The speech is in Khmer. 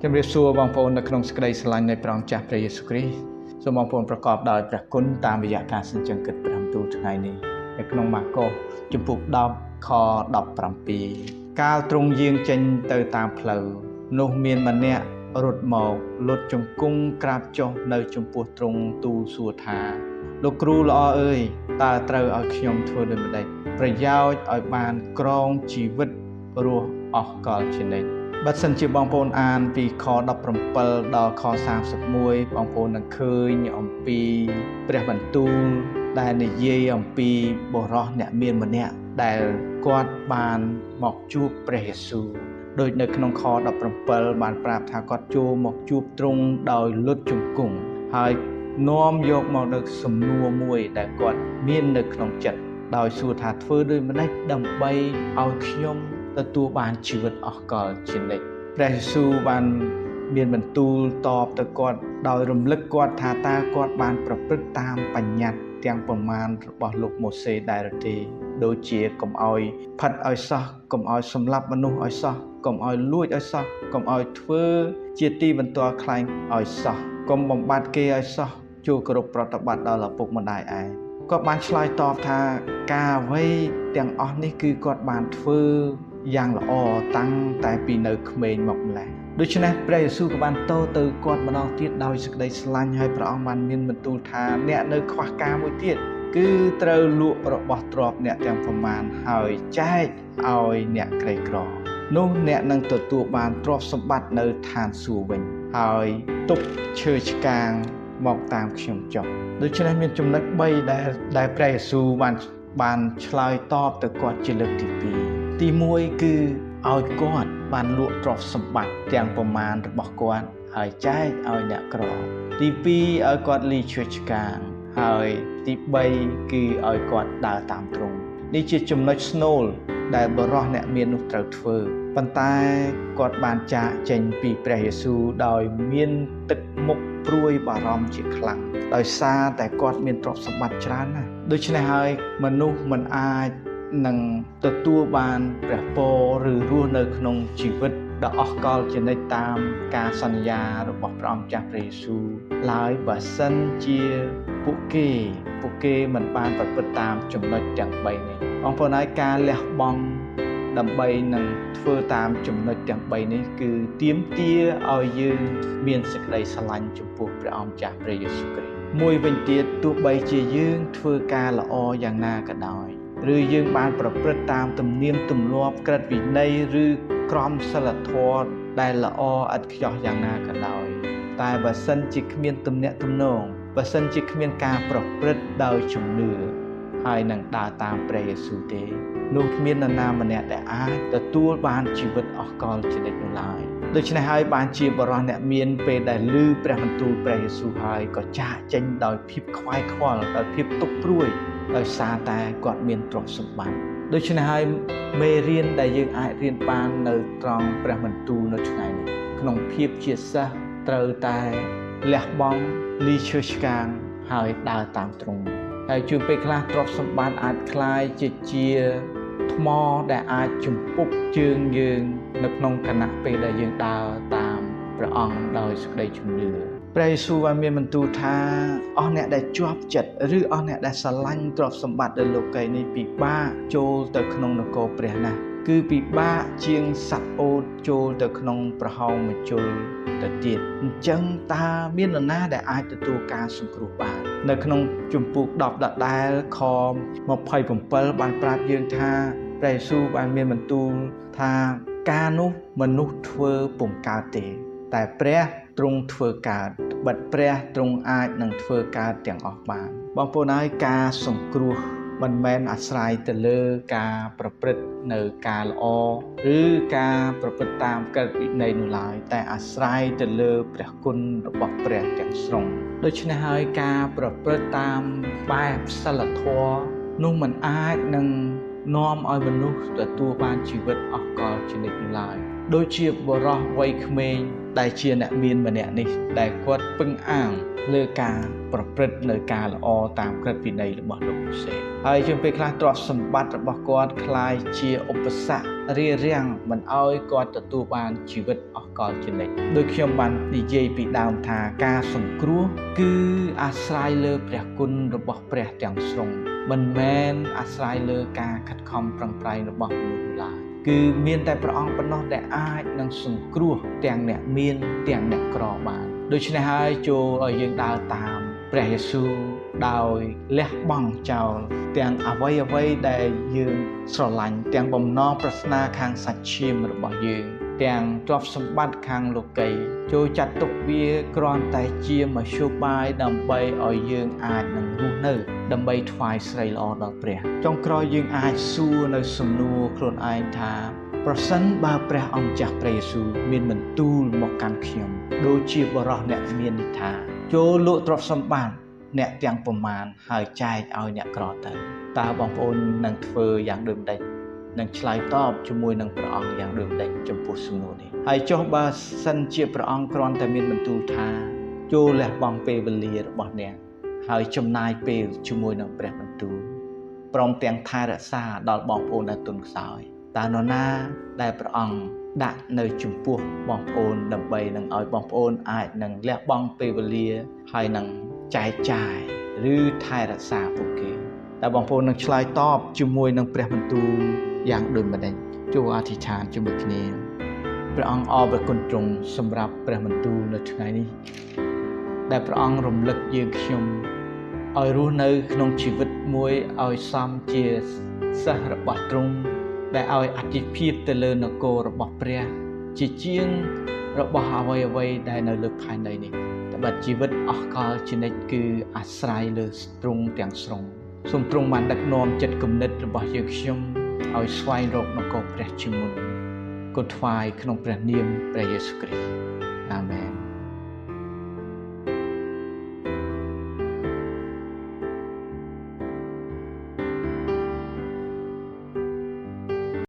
ជំរាបសួរបងប្អូននៅក្នុងសេចក្តីស្រឡាញ់នៃព្រះអង្គម្ចាស់ព្រះយេស៊ូវគ្រីស្ទសូមបងប្អូនប្រកបដោយព្រះគុណតាមរយៈការសញ្ជឹងគិតព្រះបន្ទូលថ្ងៃនេះនៅក្នុងម៉ាកុសជំពូក10ខ17កាលទ្រង់យាងចេញទៅតាមផ្លូវនោះមានម្នាក់រត់មកលុតជង្គង់ក្រាបចុះនៅចំពោះទ្រង់ទូលសួរថាលោកគ្រូល្អអើយតើត្រូវឲ្យខ្ញុំធ្វើដូចម្តេចប្រយោជន៍ឲ្យបានក្រងជីវិតរស់អស់កលជានិច្ចបើសិនជាបងប្អូនអានពីខ17ដល់ខ31បងប្អូននឹងឃើញអំពីព្រះបន្ទូលដែលនិយាយអំពីបុរសអ្នកមានម្នាក់ដែលគាត់បានមកជួបព្រះយេស៊ូវដូចនៅក្នុងខ17បានប្រាប់ថាគាត់ចូលមកជួបទ្រង់ដោយលុតជង្គង់ហើយនាំយកមកនូវសំណួរមួយដែលគាត់មាននៅក្នុងចិត្តដោយសួរថាធ្វើដូចម្តេចដើម្បីឲ្យខ្ញុំទទួលបានជីវិតអស់កលជានិច្ចព្រះយេស៊ូវបានមានបន្ទូលតបទៅគាត់ដោយរំលឹកគាត់ថាតើគាត់បានប្រព្រឹត្តតាមបញ្ញត្តិទាំងប្រមាណរបស់លោកម៉ូសេដែរទេដូចជាកុំឲ្យផិតឲ្យសោះកុំឲ្យសម្លាប់មនុស្សឲ្យសោះកុំឲ្យលួចឲ្យសោះកុំឲ្យធ្វើជាទីបន្ទាល់ខ្លែងឲ្យសោះកុំបំបត្តិគេឲ្យសោះចូលគោរពប្រតិបត្តិដល់ឪពុកម្ដាយឯងគាត់បានឆ្លើយតបថាការអ្វីទាំងអស់នេះគឺគាត់បានធ្វើយ៉ាងល្អតាំងតែពីនៅក្មេងមកម្ល៉េះដូច្នេះព្រះយេស៊ូវក៏បានតទៅគាត់ម្ដងទៀតដោយសេចក្តីស្រឡាញ់ហើយព្រះអង្គបានមានបន្ទូលថាអ្នកនៅខ្វះការមួយទៀតគឺត្រូវលក់របស់ទ្រព្យអ្នកទាំងប្រមាណហើយចែកឲ្យអ្នកក្រីក្រនោះអ្នកនឹងទទួលបានទ្រព្យសម្បត្តិនៅឋានសួគ៌វិញហើយទុកឈើឆ្កាងមកតាមខ្ញុំចុះដូច្នេះមានចំណុច3ដែលព្រះយេស៊ូវបានឆ្លើយតបទៅគាត់ជាលើកទី2ទី1គឺឲ្យគាត់បានលក់ទ្រព្យសម្បត្តិទាំងប្រមាណរបស់គាត់ហើយចែកឲ្យអ្នកក្រទី2ឲ្យគាត់លីឈើឆ្កាងហើយទី3គឺឲ្យគាត់ដើរតាមទ្រង់នេះជាចំណុចស្នូលដែលបុរសអ្នកមាននោះត្រូវធ្វើប៉ុន្តែគាត់បានចាកចេញពីព្រះយេស៊ូវដោយមានទឹកមុខព្រួយបារម្ភជាខ្លាំងដោយសារតែគាត់មានទ្រព្យសម្បត្តិច្រើនណាស់ដូច្នេះហើយមនុស្សមិនអាចនឹងទទួលបានព្រះពរឬរស់នៅក្នុងជីវិតដ៏អស់កលជានិច្ចតាមការសន្យារបស់ព្រះអង្គម្ចាស់ព្រះយេស៊ូវឡើយបើសិនជាពួកគេមិនបានប្រព្រឹត្តតាមចំណុចទាំង3នេះបងប្អូនហើយការលះបង់ដើម្បីនឹងធ្វើតាមចំណុចទាំង3នេះគឺទាមទារឲ្យយើងមានសេចក្តីស្រឡាញ់ចំពោះព្រះអង្គម្ចាស់ព្រះយេស៊ូវគ្រីស្ទមួយវិញទៀតទោះបីជាយើងធ្វើការល្អយ៉ាងណាក៏ដោយឬយើងបានប្រព្រឹត្តតាមទំនៀមទម្លាប់ក្រឹតវិន័យឬក្រមសីលធម៌ដែលល្អឥតខ្ចោះយ៉ាងណាក៏ដោយតែបើសិនជាគ្មានទំនាក់ទំនងបើសិនជាគ្មានការប្រព្រឹត្តដោយជំនឿហើយនឹងដើរតាមព្រះយេស៊ូវទេនោះគ្មាននរណាម្នាក់ដែលអាចទទួលបានជីវិតអស់កលជានិច្ចនោះឡើយដូច្នេះហើយបានជាបុរសអ្នកមានពេលដែលឮព្រះបន្ទូលព្រះយេស៊ូវហើយក៏ចាកចេញដោយភាពខ្វាយខ្វល់ដោយភាពទុក្ខព្រួយដោយសារតែគាត់មានទ្រព្យសម្បត្តិដូច្នេះហើយមេរៀនដែលយើងអាចរៀនបាននៅត្រង់ព្រះបន្ទូលនៅថ្ងៃនេះក្នុងភាពជាសិស្សត្រូវតែលះបង់លីឈើឆ្កាងហើយដើរតាមទ្រង់ហើយជួនពេលខ្លះទ្រព្យសម្បត្តិអាចក្លាយជាថ្មដែលអាចជំពប់ជើងយើងនៅក្នុងខណៈពេលដែលយើងដើរតាមព្រះអង្គដោយសេចក្តីជំនឿព្រះយេស៊ូវបានមានបន្ទូលថាអស់អ្នកដែលជាប់ចិត្តឬអស់អ្នកដែលស្រឡាញ់ទ្រព្យសម្បត្តិនៅលោកីយ៍នេះពិបាកចូលទៅក្នុងនគរព្រះណាស់គឺពិបាកជាងសត្វអូតចូលទៅក្នុងប្រហោងមជុលទៅទៀតអញ្ចឹងតើមាននរណាដែលអាចទទួលការសង្គ្រោះបាននៅក្នុងជំពូក10ដដែលខ27បានប្រាប់យើងថាព្រះយេស៊ូវបានមានបន្ទូលថាការនោះមនុស្សធ្វើពុំកើតទេតែព្រះទ្រង់ធ្វើកើតបិទព្រះទ្រង់អាចនឹងធ្វើកើតទាំងអស់បានបងប្អូនហើយការសង្គ្រោះមិនមែនអាស្រ័យទៅលើការប្រព្រឹត្តនៅការល្អឬការប្រព្រឹត្តតាមក្រឹតវិន័យនោះឡើយតែអាស្រ័យទៅលើព្រះគុណរបស់ព្រះទាំងស្រុងដូច្នេះហើយការប្រព្រឹត្តតាមបែបសីលធម៌នោះមិនអាចនឹងនាំឲ្យមនុស្សទទួលបានជីវិតអស់កលជានិច្ចនោះឡើយ ដូចជាបុរសវ័យក្មេងដែលជាអ្នកមានម្នាក់នេះដែលគាត់ពឹងអាងលើការប្រព្រឹត្តនៅការល្អតាមក្រឹតវិន័យរបស់លោកម៉ូសេហើយជាពេលខ្លះទ្រព្យសម្បត្តិរបស់គាត់ក្លាយជាឧបសគ្គរារាំងមិនឲ្យគាត់ទទួលបានជីវិតអស់កលជានិច្ចដោយខ្ញុំបាននិយាយពីដើមថាការសង្គ្រោះគឺអាស្រ័យលើព្រះគុណរបស់ព្រះទាំងស្រុងមិនមែនអាស្រ័យលើការខិតខំប្រឹងប្រែងរបស់មនុស្សឡើយគឺមានតែព្រះអង្គប៉ុណ្ណោះដែលអាចនឹងសង្គ្រោះទាំងអ្នកមានទាំងអ្នកក្របានដូច្នេះហើយចូលឲ្យយើងដើរតាមព្រះយេស៊ូវដោយលះបង់ចោលទាំងអ្វីៗដែលយើងស្រឡាញ់ទាំងបំណងប្រាថ្នាខាងសាច់ឈាមរបស់យើងទាំងទ្រព្យសម្បត្តិខាងលោកីចូលចាត់ទុកវាគ្រាន់តែជាមធ្យោបាយដើម្បីឲ្យយើងអាចនឹងរស់នៅដើម្បីថ្វាយស្រីល្អដល់ព្រះចុងក្រោយយើងអាចសួរនៅសំណួរខ្លួនឯងថាប្រសិនបើព្រះអង្គម្ចាស់ព្រះយេស៊ូវមានបន្ទូលមកកាន់ខ្ញុំដូចជាបុរសអ្នកមាននេះថាចូលលក់ទ្រព្យសម្បត្តិអ្នកទាំងប្រមាណហើយចែកឲ្យអ្នកក្រទៅតើបងប្អូននឹងធ្វើយ៉ាងដូចម្តេចនឹងឆ្លើយតបជាមួយនឹងព្រះអង្គយ៉ាងដូចម្តេចចំពោះសំណួរនេះហើយចុះបើសិនជាព្រះអង្គគ្រាន់តែមានបន្ទូលថាចូលលះបង់ពេលវេលារបស់អ្នកហើយចំណាយពេលជាមួយនឹងព្រះបន្ទូលព្រមទាំងថែរក្សាដល់បងប្អូនដែលទន់ខ្សោយតើនរណាដែលព្រះអង្គដាក់នៅចំពោះបងប្អូនដើម្បីនឹងឲ្យបងប្អូនអាចនឹងលះបង់ពេលវេលាហើយនឹងចែកចាយឬថែរក្សាពួកគេតើបងប្អូននឹងឆ្លើយតបជាមួយនឹងព្រះបន្ទូលយ៉ាងដូចម្តេចចូលអធិដ្ឋានជាមួយគ្នាព្រះអង្គអរព្រះគុណទ្រង់សម្រាប់ព្រះបន្ទូលនៅថ្ងៃនេះដែលព្រះអង្គរំលឹកយើងខ្ញុំឲ្យរស់នៅក្នុងជីវិតមួយឲ្យសមជាសិស្សរបស់ទ្រង់ដែលឲ្យអធិភាពទៅលើនគររបស់ព្រះជាជាងរបស់អ្វីៗដែលនៅលើផែនដីនេះត្បិតជីវិតអស់កលជានិច្ចគឺអាស្រ័យលើទ្រង់ទាំងស្រុងសូមទ្រង់បានដឹកនាំចិត្តគំនិតរបស់យើងខ្ញុំឲ្យស្វែងរកនគរព្រះជាមុនគុណថ្វាយក្នុងព្រះនាមព្រះយេស៊ូវគ្រីស្ទអាមែន។